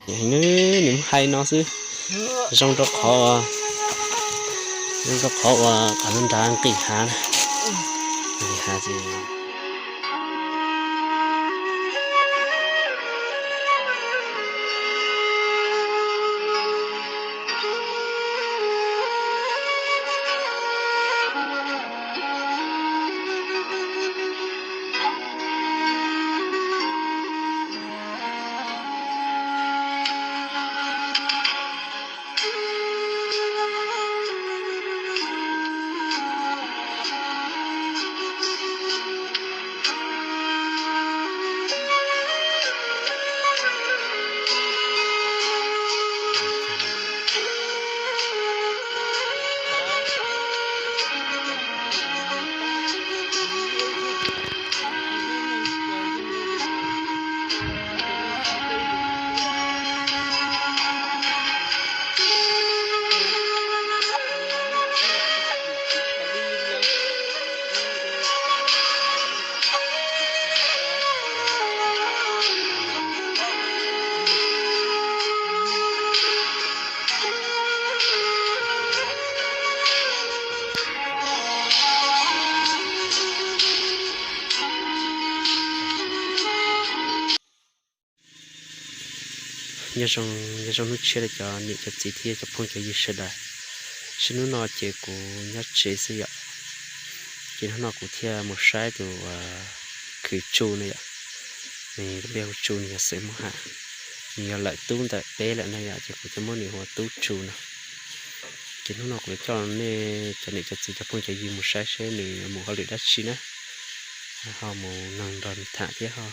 Nws muab hais no xwb, zoo rau qhov, zoo rau qhov uas qhov nrad nqis hav na, nqis hav ces Nyob zoo, nyob zoo hnub tshiab rau cov niam cov txiv thiab cov phooj cov ywg sawv daws. Saib hnub no ces kuv nyob tsev xwb yom. Ces hnub no kuv thiaj mus saib tus khwv tsu no yom. Nws lub npe hu tsu, nws yog xeem Hmoob Ham, nws yog lawm tub ntawm peb lawm no yom, ces kuv thiaj muab nws hu ua tub tsu no. Ces hnub no kuv yuav coj nej cov niam cov txiv cov phooj cov ywg mus saib seb nws yuav mus hauj lwm dab tsi na, ho mus noog nrog nws tham thiab ho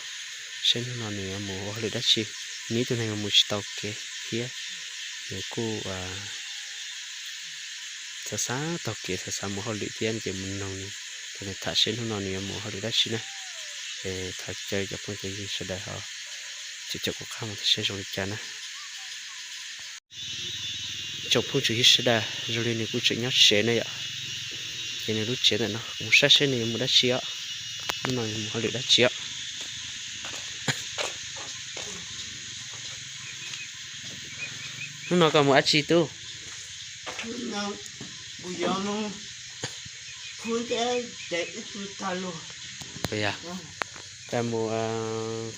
seb hnub no nws yuav mus ua hauj lwm dab tsi. Nws ib tug neeg mus tsis tau kev thiab, nws kuj xav xav taug kev, xav xav mus hauj lwm thiab ces mus noog nws, nrog nws tham seb hnub no nws yuav mus hauj lwm dab tsi na. Es thov caw cov phooj cov ywg sawv daws ho caum caum kuv qab mus thiab seb zoo li cas na. Tsoom phooj tsoom ywg sawv daws, zoo li nws kuj tseem nyob tsev na yom, ces nws lub tsev ntawm no, kuv mus saib seb nws yuav mus dab tsi os, hnub no yuav mus hauj lwm dab tsi os. Hnub no koj mus dab tsi tub? Koj mus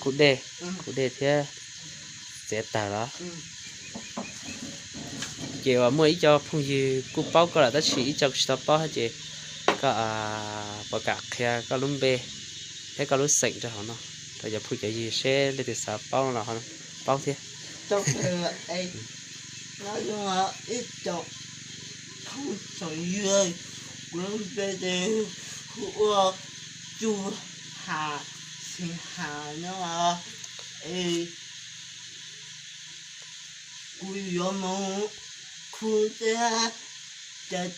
khub dej, khub dej thiab txiav taws los? Ces uas muaj ib co phooj ywg kuj paub koj lawm tab sis ib co kuj tsis tau paub ces koj puas kam qhia koj lub npe thiab koj lub xeem rau hauv no rau cov phooj cov ywg seb leej twg xav paub los paub thiab. Ib co phooj cov ywg, kuv lub npe ces hu ua Tsu Ham, xeem Ham no es kuv yuav mus khub dej, ces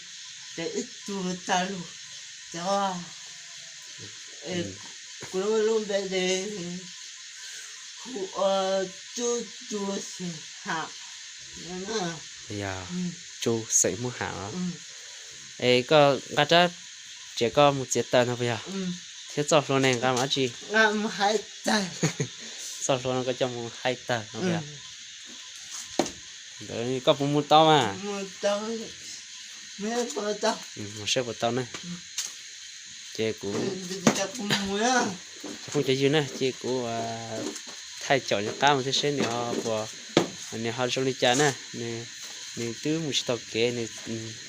ib tug tsa lus, kuv lub npe ces hu ua Tsu, Tsu xeem Ham. Tsu xeem Hmoob Ham os. Es koj nqa rab riam koj mus txiav taws no puas yog? Thiab txoj hlua ne nqa mus dab tsi? Txoj hlua no koj coj mus haij taws no puas yog? Ntawd koj puas mus tau mas? Mus saib puas tau na. Ces kuv, cov phooj cov ywg na, ces kuv thaij caum nws qab mus thiab seb nws ho puas, nws ho zoo li cas na. Nws twb mus tsis tau kev, nws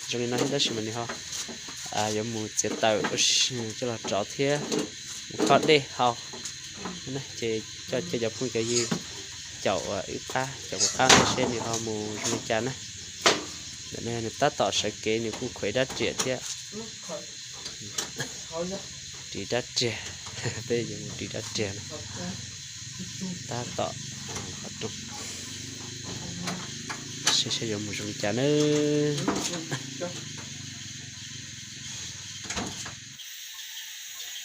zoo li no thiab tab sis mas nws ho yuav mus txiav taws coj los rov thiab mus kho dej haus. Ces coj cov phooj cov ywg caum wb qab, caum kuv qab thiab seb nws ho mus zoo li cas na. Ntawm no nws tab tom sawv kev, nws kuj khuam ib rab riam thiab. Ris rab riam, peb yuav mus ris rab riam no. Tab tom qhov rooj, seb seb yuav mus zoo li cas nawb.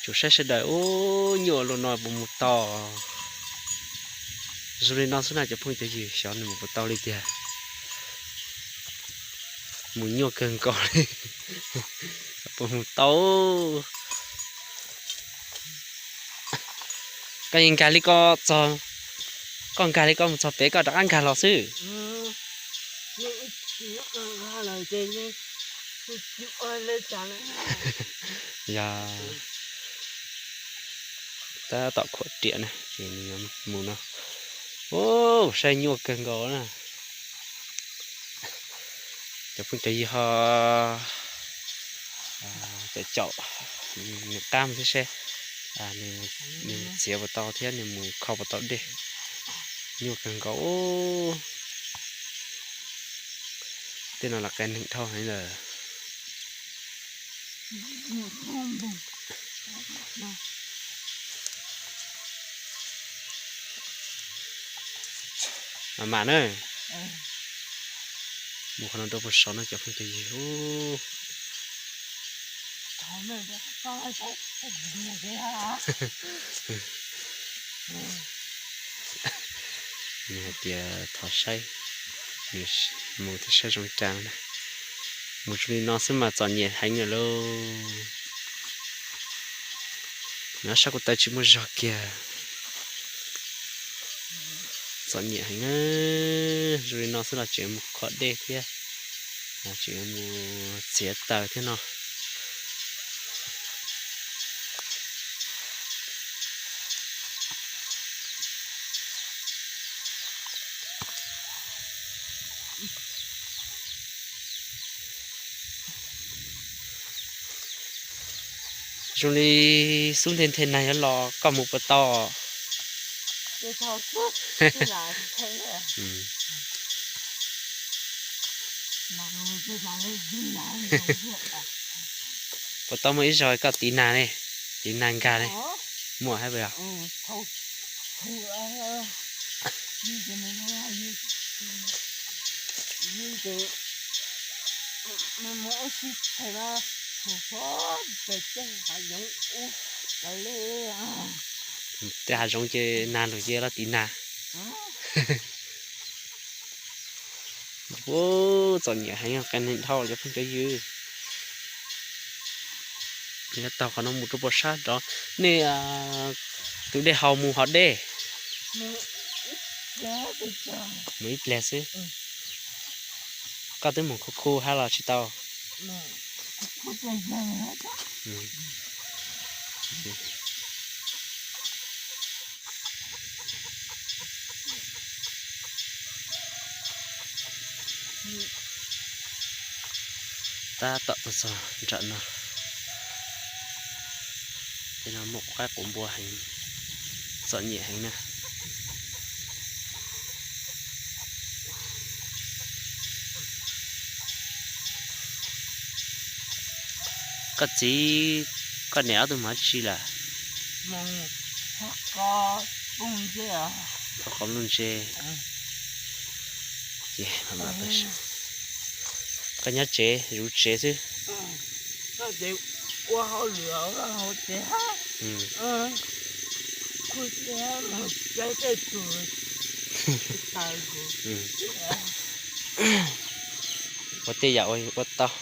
Tsuas saib sawv daws, ub, nyuaj luaj no puas mus tau. Zoo li no xwb na cov phooj cov ywg, xyov nws mus puas tau li tiag. Mus nyuaj kawg nkaus li. Puas mus tau. Koj yeej nkag li ko txog, Koj nkag li koj mus txog pem koj rov qab nkag los xwb. Yog tab tom khuam riam na ces nws yuav mus no. Ub, saib nyuaj kawg nkaus na. Cov phooj cov ywg ho caum caum nws qab mus thiab seb nws mus txiav puas tau thiab nws mus kho puas tau dej. Nyuaj kawg nkaus. Tej no lam qias neeg dhau heev lawm. Mam mam na. Mus qhov no rau puag saud no cov phooj cov ywg. Nws hais tias thov saib, nws mus thiaj saib zoo cas na. Mus zoo li no xwb mas txom nyem heev lawm lauj. Nws sab kuv taw tsis muaj zog kiag. Txom nyem heev na. Zoo li no xwb los tseem mus kho dej thiab, tseem mus txiav taws thiab no. Zoo li xub nthe nthe nag yuav los koj mus puas tau? Puas tau muaj ib zaug koj tiv nag ne, tiv nag nkag ne, muaj hab puas yog? Tej hav zoov ces nag lug ces los tiv nag. Ub, txom nyem heev, qias neeg dhau cov phooj cov ywg. Nyob taug qhov no mus rau puag sab nrov. Nej tus dej haus mus hov dej? Mus ib pliag xwb. Koj twb mus khu khu hab los tsis tau? Tab tom tuaj txog nram no, tej no muaj quav qaib quav npua heev, txom nyem heev na. Koj txiv, koj niam ob tug mus dab tsi lawm? Thov qov nplooj ntse. Ces koj nyob tsev zuv tsev xwb. Ua tej yam uas yus ua tau.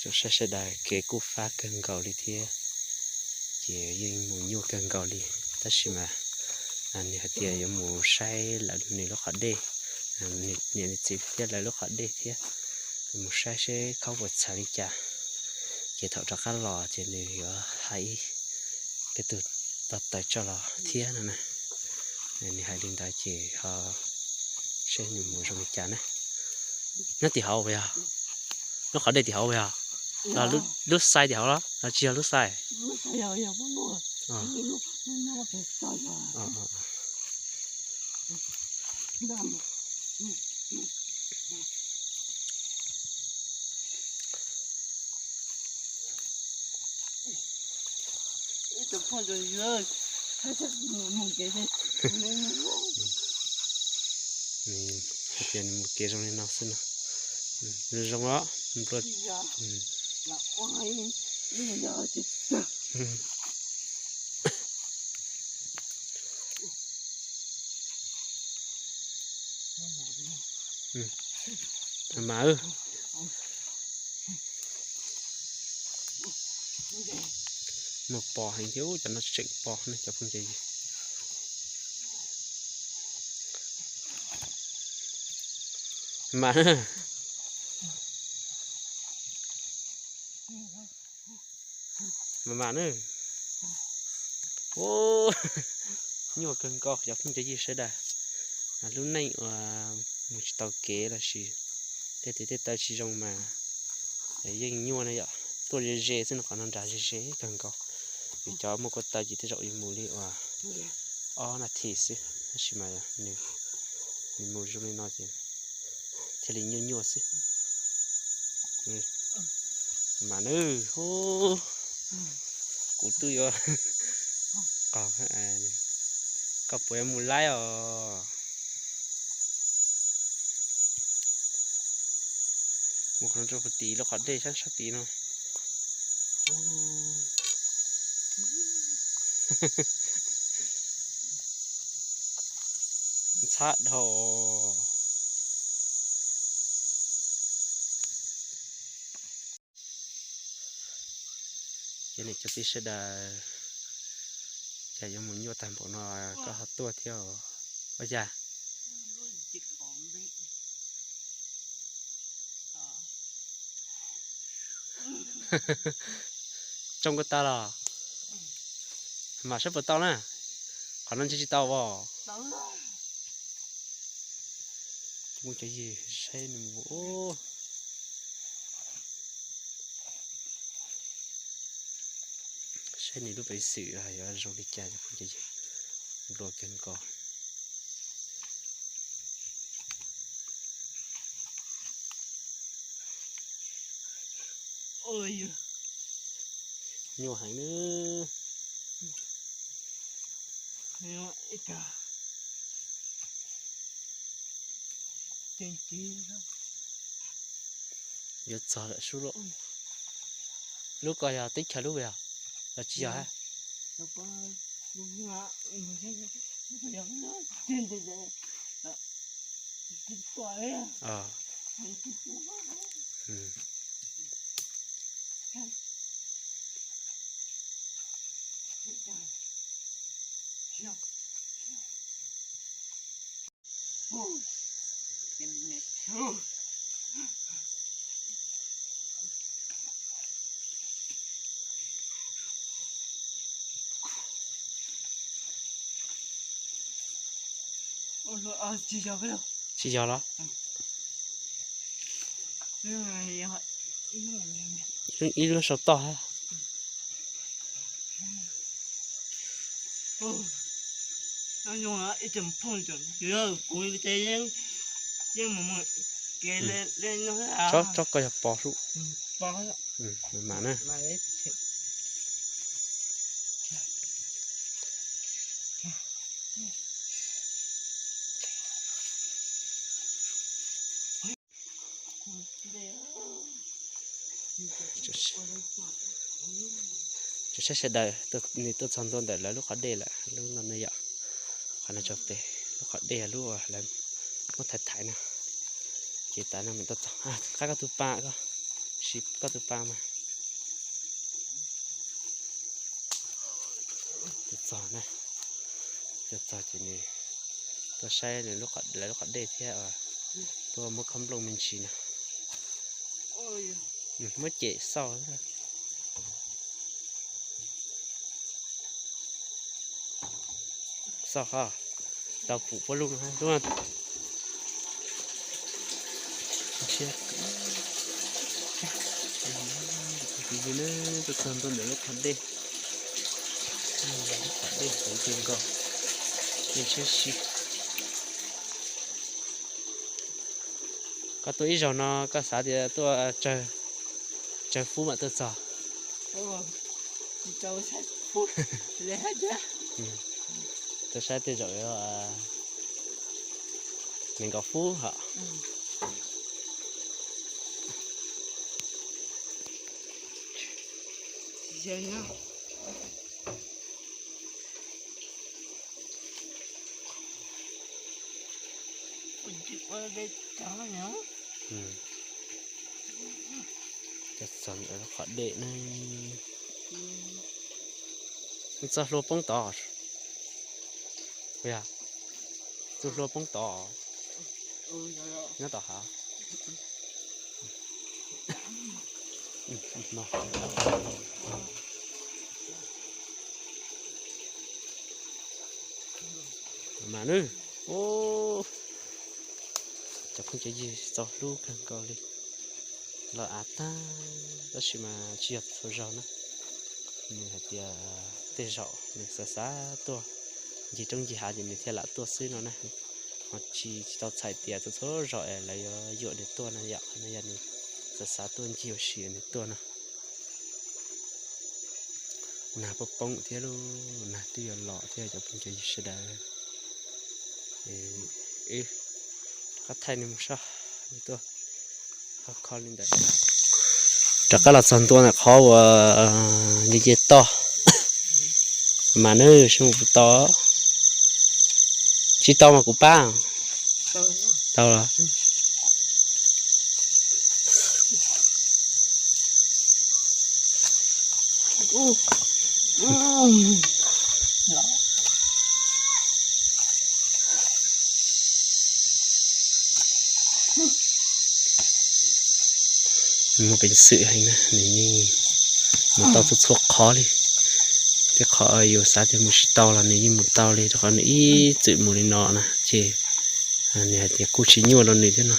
Tsoom saib sawv daws, kev kuj fab kawg nkaus li thiab, ces yeej mus nyuaj kawg nkaus li, tab sis mas nws hais tias yuav mus saib lawv nws lub qhov dej, niam nws txiv thiab lawv lub qhov dej thiab, mus saib seb khaub puas txhaws li cas, ces thaum rov qab los ces nws yuav hais ib peb tug tau taws tso los thiab no na. Nws hais li ntawd ces ho seb nws mus zoo li cas na. Nyob tim hauv puas yog? Lub qhov dej tim hauv puas yog? Los lub xais tim hauv los los tsis yog lub xais? Hais tias nws mus kev zoo li no xwb no. Zoo os. Mas, mas muaj pos heev thiab, cov no tseem pos ne cov phooj cov ywg. Mas, mas mas na. Nyuaj kawg nkaus cov phooj cov ywg sawv daws. Lub neej uas mus tsis tau kev los sis tej tes tej taw tsis zoo mas yeej nyuaj na yom. Tuaj ze ze xwb no, qhov no nrad ze ze kawg nkaus. Yus cov muaj ko taw ces tej zaum yus mus li uas ob nas this xwb, tab sis mas nws mus zoo li no ces thiaj li nyuaj nyuaj xwb. Mas na, kuv twb yuav qog, koj puas yuav mus laib os? Mus qhov no rau puag tim lub qhov dej sab sab tid no. Ntxhab dhau. Ces nej cov tij sawv daws, cas yuav mus nyuaj tag npaum no koj ho tuaj thiab os? Ua cas? Tsoo ko taw los? Mas saib puas tau na. Qhov no ntshe tsis tau os. Muaj cov yig saib nws mus. Saib nws lub peev xwm yuav zoo li cas cov phooj cov ywg. Nplua kawg nkaus. Nyuaj heev na. Yuav txog lawm sub lauj. Lub ko yog teb chaws lub yog, los tsis yog hab? Tsis yog los? Ib lub sau toj hab. Tsob ko yog pos sub. Mas na. Tsuas saib sawv daws, nws tuaj txog ntua ntawm lawv lub qhov dej lawm, lub no ne yom. Qhov no tso pem lub qhov dej lub uas lawv muab thaiv thaiv na. Ces tas no mam tuaj txog, qab koj tus pa, koj siv koj tus pa mas. Tuaj txog na, tuaj txog ces nws tuaj saib nws lub, lawv lub qhov dej thiab, tuaj muab khob nplooj me ntsis no. Muab cem xauj. Xauj qhov tau pum puab lub no, lub no. Tuaj txog ntua ntawm lub qhov dej, lub qhov dej heev kawg nkaus, nej saib seb. Koj tuaj ib zaug no koj xav tias tuaj tsawg fub mam tuaj txog? Tuaj saib tej zaum nees nkaum fub hos. Cov txog ntawm qhov dej na. Txoj hlua poob tod. Yog, txoj hlua poob tod. Nyob tom hav. Mas na, cov phooj cov ywg, txaus hlub kawg nkaus li. Los av tag, tab sis mas tsis yog txhua zaug na. Nws hais tias tej zaum nws xav xav tuaj ncig roob ncig hav ces nws thiaj lam tuaj xwb no na. Ho tsis, tsis tau txhais tias txhua txhua zaum es lawv yuav yuam nws tuaj no yom, qhov no yog nws xav xav tuaj ncig ua si nws tuaj no. Nag poob poob thiab lauj, nag twb yuav los thiab cov phooj cov ywg sawv daws. Rov qab thaij nej mus saib, tuaj kho li ntawd. Rov qab los txog ntua ntawm qhov uas nce nce toj mas nws sib mus puas tau, tsis tau mas kuv pab. Tau los. Muaj peev xwm heev na, nws yeej mus tau txhua txhua qhov li. Tej qhov yus xav tias mus tsis tau los nws yeej mus tau li, rau qhov nws ib txwm mus li no na ces nws hais tias kuj tsis nyuaj rau nws thiab no.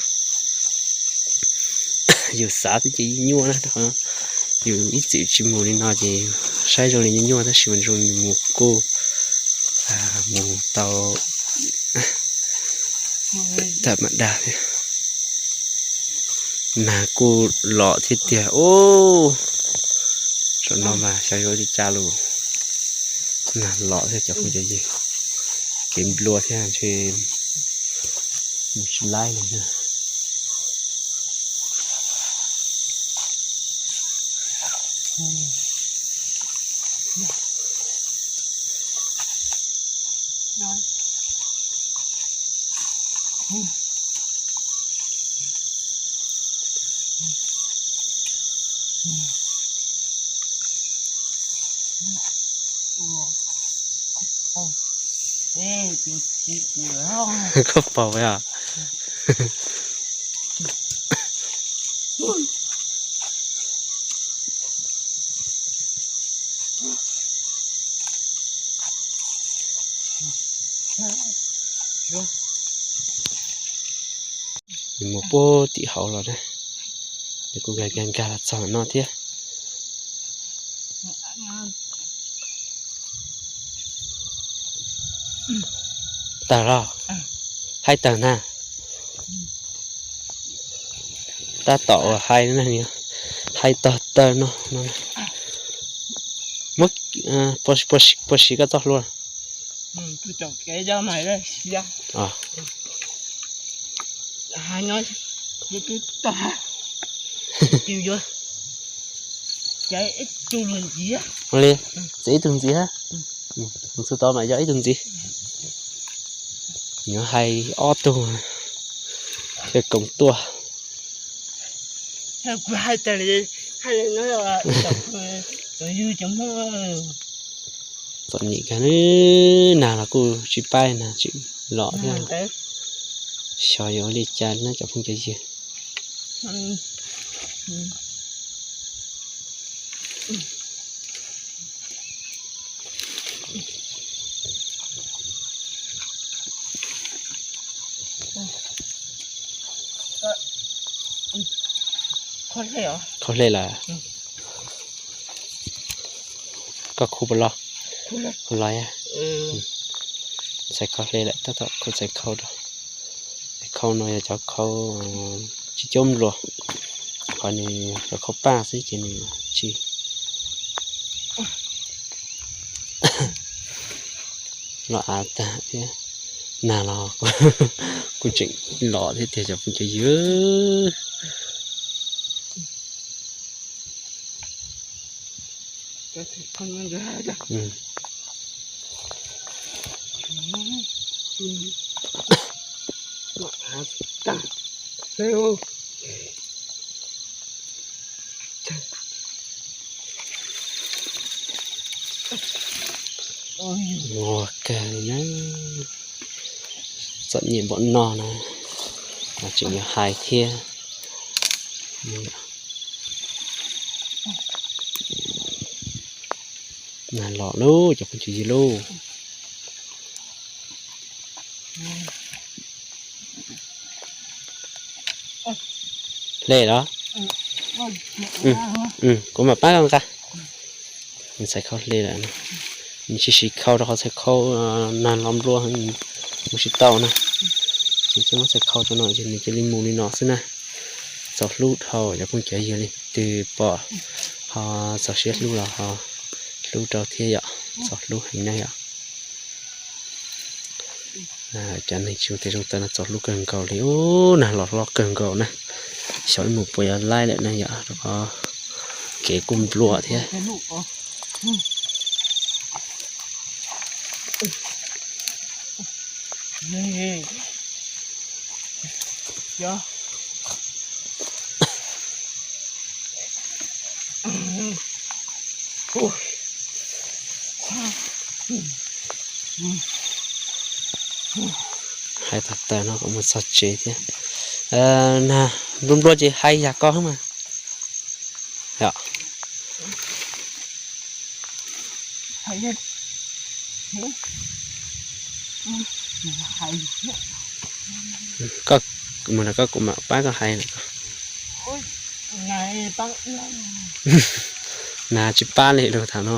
Yus xav twb ces yeej nyuaj na, rau qhov yus ib txwm tsis mus li no ces saib zoo li nyuaj nyuaj tab sis mas zoo li mus kuj mus tau tam mam dag thiab. Nag kuj los thiab tiag. Ub, saum no mas xyov yuav li cas lus. Nag los thiab cov phooj cov ywg, kev nplua thiab ntshe mus tsis laib li na. Koj paus yog. Nws mus puag tim hauv los na, nws kuj nkag nkag nkag los txog no thiab. Tawg los? Haib tawg ntag. Tab tom uas haib, haib tog tawg no. Muab, puas siv koj txoj hlua? Li, txiav ib tug ntxiv. Mus txog tod mas yog ib tug ntxiv. Nyob haib ob tug thiaj koom tuaj. Txom nyem kawg, nag los kuj tsis paib, nag tsis los thiab. Xyov yuav ua li cas na cov phooj cov ywg. Khaub hle lawm. Koj khu puas los? Khu los. Txais khaub hle lawm, tab tom khu txais khau rau. Khau no yog cov khau tsis cuab nplua, qhov nws cov khau paj xwb ces nws tsis los av tag thiab. Nag los kuj tseem los thiab tiag cov phooj cov ywg. Ua kawg li na, txom nyem npaum no na, tseem yuav hais thiab. Nag los lauj cov phooj ywg lauj. Hle los? Kuv mam pab koj nqa. Nws txhais khau hle lawm, nws tsis siv khau rau qhov txhais khau nag los nplua, mus tsis tau na. Ces muab txhais khau rau no ces nws cia li mus li no xwb na. Txaus hlub dhau cov phooj cov ywg, leej twg pom ho txaus siab hlub los ho hlub rau thiab yom, txaus hlub heev na yom. Cov neeg tsis ua tes zoo taw no txaus hlub kawg nkaus li, ub, nag los hlob kawg nkaus na. Xyov ib mus puas yuav laib lawm na yom, rau qhov kev kuj nplua thiab. Hais tag tag no kom mus txog tsev thiab. Nag nplua nplua ces hais yam koj xwb mas. Yom. Koj mus nrog koj kuv mam pab koj hais. Nag tsis pab li lus tham no,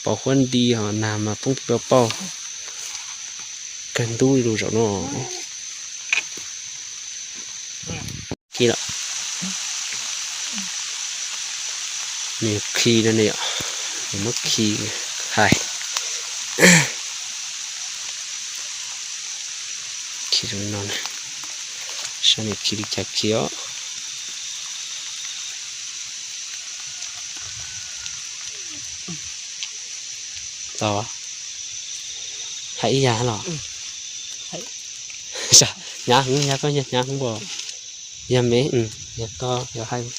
pos huab nti ho nag mas poob pib pauj kawg ntub li lus zaum no. Khi lawm. Nws khi no ne yom, nws muab khi hais. Khi zoo no na, saib nws khi li cas khi os. Tau, hais ib yam los? Hnyav heev, yog koj hnyav heev npaum, yog me, yog koj yog hais.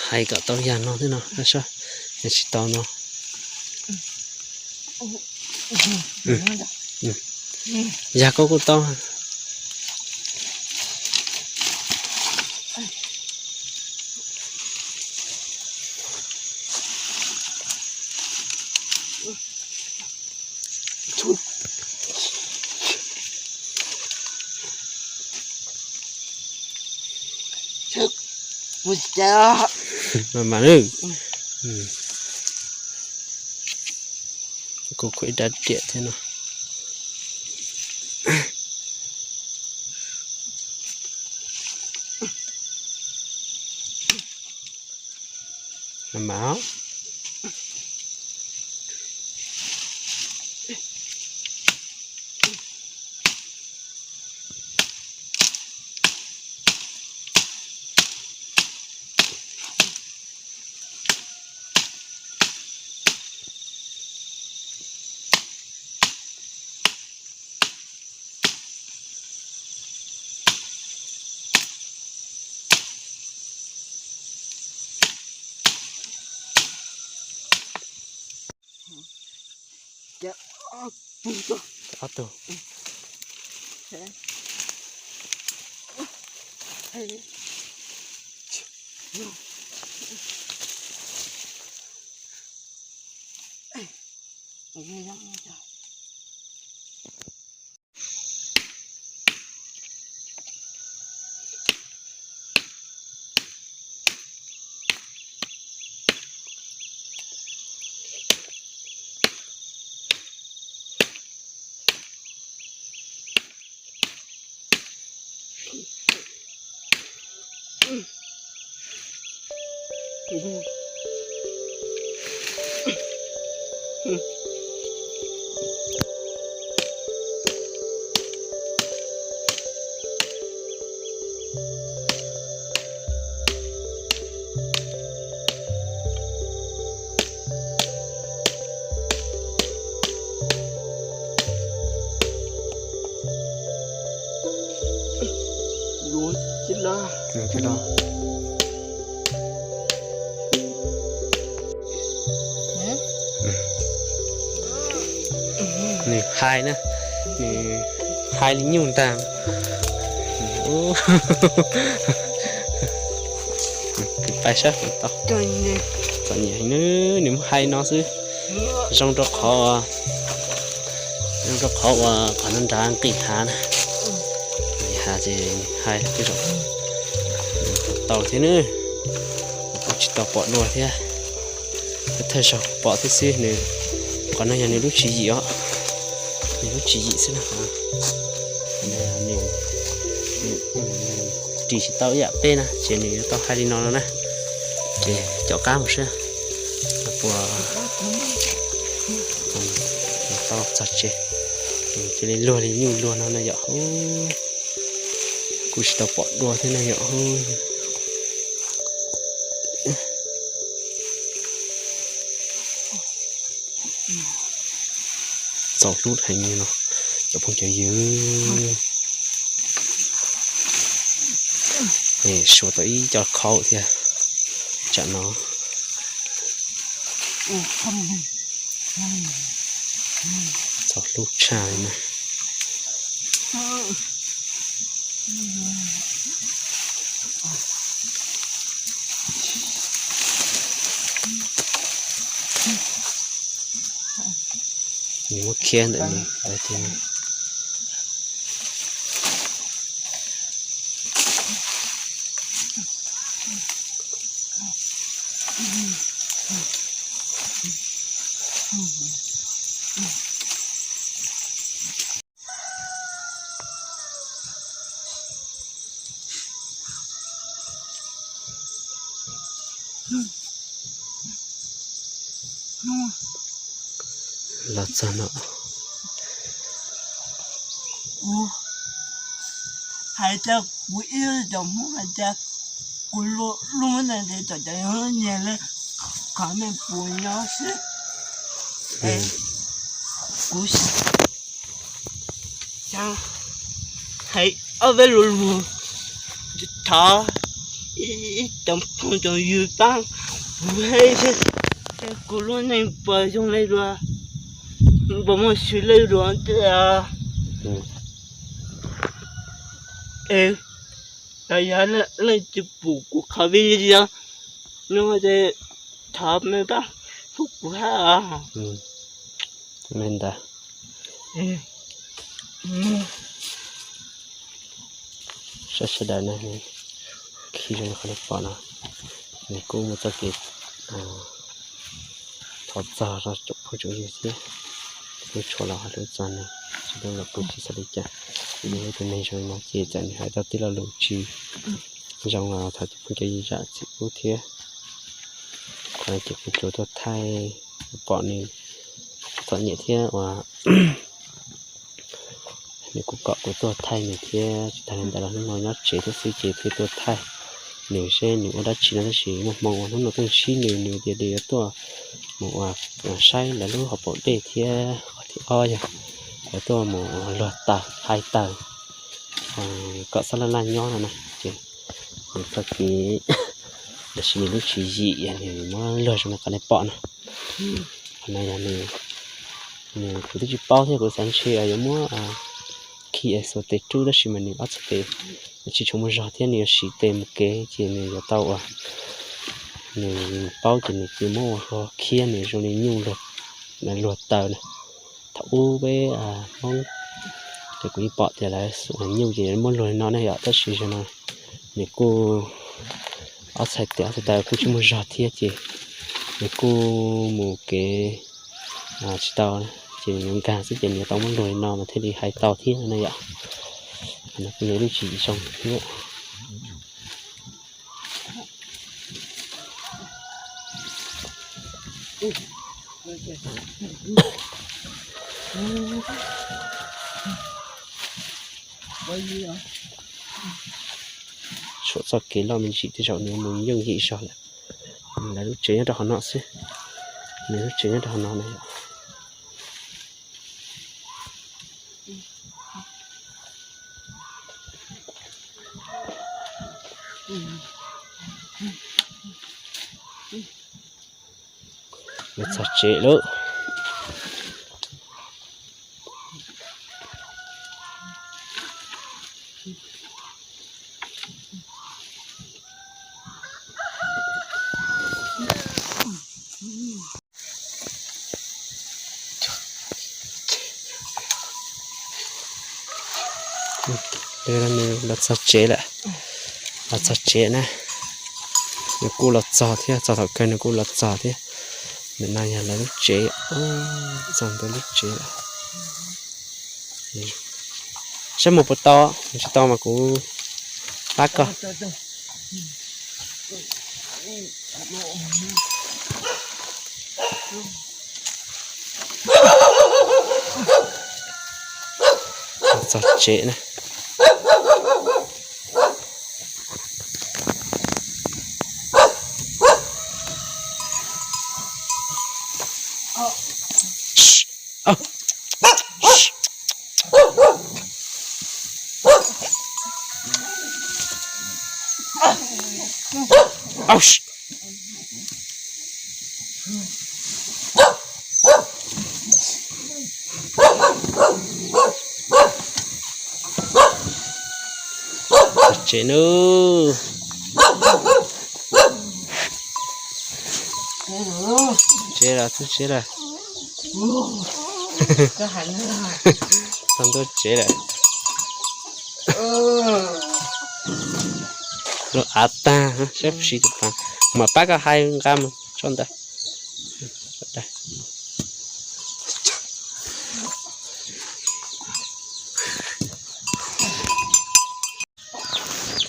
Hais kom tau yam no thiab no, yog tsis tau no. Yog koj kuj tau. Mas mas, kuv khuv ib rab riam thiab no. Mas mas. Ob tug. Nws hais na, nws hais li nyuj ntag. Pais sab tod, txom nyem heev, nws muab hais no xwb. Zoo rau qhov, zoo rau qhov uas qhov no nrad nqis hav na, nqis hav ces hais tej zaum tau thiab na. Kuv tsis tau pom dua thiab, thawj zaug pom thiab xwb. Nws, qhov no yog nws lub tswv yim os, nws lub tswv yim xwb na. Nws ris tsis tau ib yam peb na ces nws yuav tau hais li no no na. Ces caum qab mus seb puas tau txog tsev. Cia li luag li nyuj luag no na yom. Kuv tsis tau pom dua thiab na yom. Txaus hlub heev li no cov phooj cov ywg. Suav tau ib co khaub thiab tsam no. Txaus hlub tshaj li na. Nws muab khiab ntawm no. Los txog no, hais rau kuv ib co Hmoob hais tias kuv lub muab neeg ntes tom cov nyiag li qhov me puas nyob xwb. Kuv hais ob peb lo lus thov ib cov phooj cov ywg pab kuv thiab, kuv lub neej puas zoo li luag, puas muaj swv li luag tiag. Es yog leej twg pum kuv qhov video no ces thov me pab pub kuv hab. Me ntawd saib sawv daws na, khi zoo li qhov nej pom no, nws kuj muaj txoj kev thov txog rau tsoom phooj tsoom ywg thiab. Hnub tshuav los ho hlub txog nws, tsis tau los kuj tsis xav li cas. Yog ib tug neeg zoo li no ces txawm nws hais tau tej lo lus tsis zoo los thov cov phooj cov ywg zam txim pub thiab. Qhov no ces kuv tsuas tuaj thaij pom nws txom nyem thiab uas nws kuj kom kuv tuaj thaij nws thiab. Tsis tag li ntawd los hnub no nyob tsev thiab xwb ces thiaj tuaj thaij nws seb nws ua dab tsi no, tab sis muaj hmoo uas hnub no tuaj ntsib nws, nws tias nws yuav tuaj mus ua saib lawv lub hauv paus dej thiab qhov thib ob yog yuav tuaj mus luag taws hais taws kom xob laj laj nyob no na. Ces nws txoj kev los sis nws lub tswv yim yog nws muab luag zoo li qhov nej pom no. Qhov no yog nws, nws kuv twb tsis paub thiab, kuv xav ntshe yuav muab khi es xuas tes rub tab sis mas nws ob txhais tes tsis tshua muaj zog thiab nws yuav siv tes mus kev ces nws yuav tau uas nws paub ces nws cia muab ua luag khiab nws zoo li nyuj luag taws na. Thaum ub peb Hmoob ces kuv yeej pom tias lawv nyuj ces muab luag li no ne yom, tab sis zaum no nws kuj ob txhais tes ob txhais taw kuj tsis muaj zog thiab ces nws kuj mus kev tsis tau ces nws yuav nkag xwb ces nws yuav tau muab luag li no mas thiaj li hais tau thiab no yom. Qhov no kuj yog ib lub tswv yim zoo thiab. Saum txoj kev loj me ntsis tej zaum nws mus yooj yim zog lawm. Lawv lub tsev nyob rau hauv no xwb. Nws lub tsev nyob rau hauv no na yom. Lawv txog tsev lawm. Nws los txog tsev lawm, los txog tsev na. Nws kuj los txog thiab, txog thaum kawg nws kuj los txog thiab. Ntawm no yog lawv lub tsev, txog ntawm lub tsev lawm. Saib mus puas tau, tsis tau mas kuv pab koj. Txog tsev na. Tsev nawb. Tsev lawm, txog tsev lawm. Txog ntua tsev lawm. Lub av tag, saib puas siv tus pas. Mam pab koj hais nqa mus tso ntawd.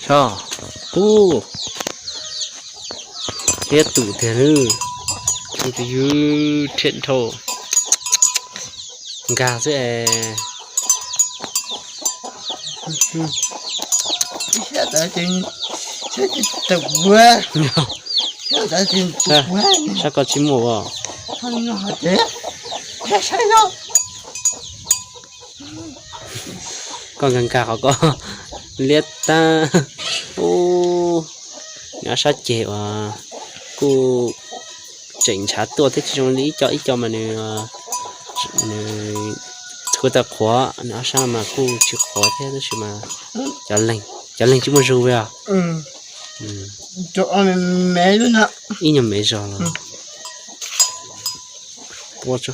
Tso, pub. Thiab tus tiag lawm. Tus ywg thiab dhau. Nkag xwb es. Sab koj tsis muaj os. Koj nkag nkag qhov koj liab tag. Ub, nyob sab ceg uas kuj tseem ntshav tuaj thiab tsis zoo li ib co ib co mas nws, nws kuj tau qhuav, nws ob sab mas kuj tsis qhuav thiab tab sis mas cov leeg, cov leeg tsis muaj zug li os. Ib nyuag me zog los. Ib co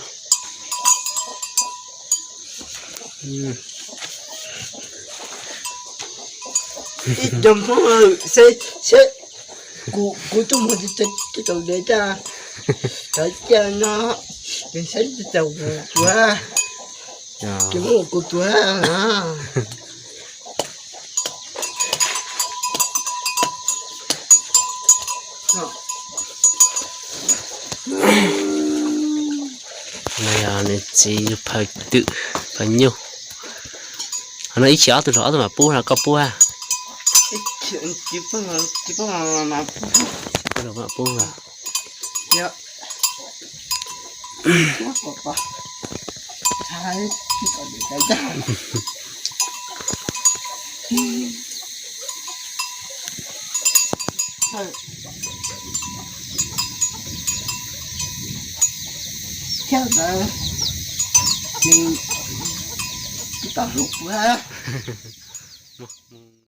Hmoob, seb, seb, kuv, kuv tuaj mus tau dev tag, cov cia no, ces saib tsis tau kuv tuag, ces muab kuv tuag. No yog nws txiv yug phaw twm, phaw nyuj. Qhov no ib chim ob tug los ob tug mam pub los koj pub a? Pub mam pub. Thiab ntawd, tsis tau hlub kuv.